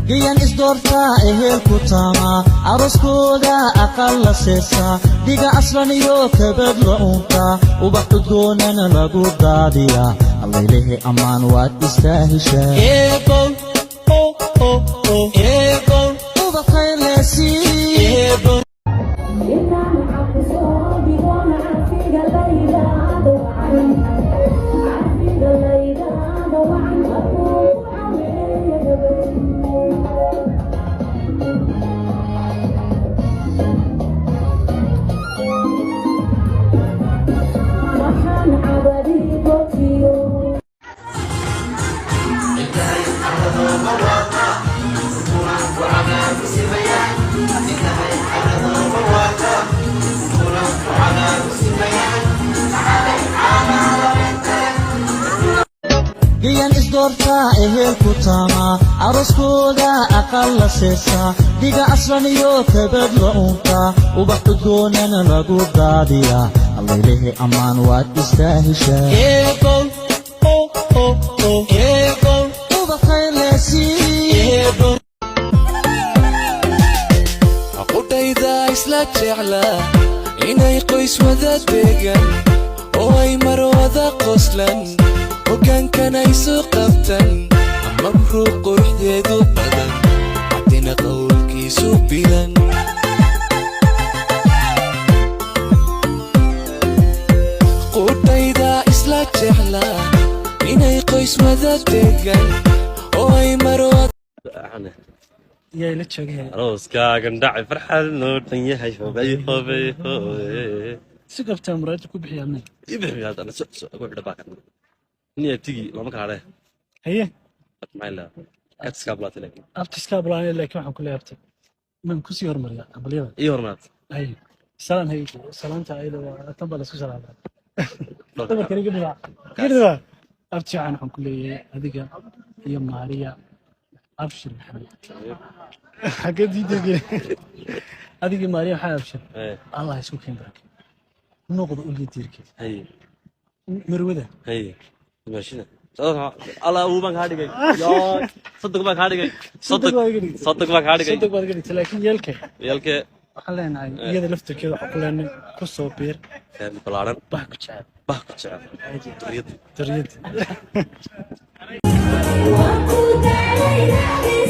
Gayan isdoortaa, ehel ku taamaa, arooskooda aqal la seesaa, dhiga aslan iyo kabad la uuntaa, ubax udgoonana lagu daadiyaa. Allaylehe, ammaan waad istaahishaa. Ubaqay leesii. Intaan cabsoo dhigoon carfiga laydaada wacan, carfiga laydaada wacan, markuu ku caweeya gabay. Waxaan cabadii gotiyo. Gayan isdoortaa, ehel ku taamaa, arooskooda aqal la seesaa, dhiga aslan iyo kabad la uuntaa, ubax udgoonana lagu daadiyaa. Allaylehe, ammaan waad istaahishaa. Ubaqay leesii. Qudhayda isla jeclaa inay qoys wada degan oo ay mar wada qoslan, hogaankana isu qabtan. Mabruuq quruxdeedu badan, haddina qowlkiisu bilan. Qudhayda isla jeclaa inay qoys wada degan oo ay mar wada Yaa ila joogay? Arooskaagan dhacay, farxad noo dhan yahay, hobay hobay hobay. Si qabtaa muraayada ku bixiya adna. Ii bixi haddana, so so ugu xidha baakan nin abtigi lama kala hadhe. Haye. Maxay leedahay abtiska bulaatay laakiin. Abtiska bulaanay, laakiin waxaan ku leeyahay abti man kusii hormariyaa hambalyada. Ii hormaad. Haye, salaan. Haye, salaanta ayada waa tan baa laisku salaamaa. Dhabarkan iga dhibaa, iga dhibaa. Abti waxaan ku leeyahay adiga iyo Maariya Abshir Maxamed, xagee diidayge? Adiga Maariya waxaa Abshir. Allah isku keen barake, noqda ulya diirkeed. Haye. Marwada. Haye, maashina Allah uu baan kaa dhigay, yaa 30 baan kaa dhigay, 30. Soddog baad iga dhigtay. 30 baan kaa dhigay. 30 baad iga dhigtay, laakiin yeelkee. Yeelkee. Waxaan leenahay iyada laftirkeeda waxaan ku leenahay ku soo biir Family ballaaran. Bah ku jecel. Bah ku jecel duriyadda. Duriyadda. Waan ku daalay.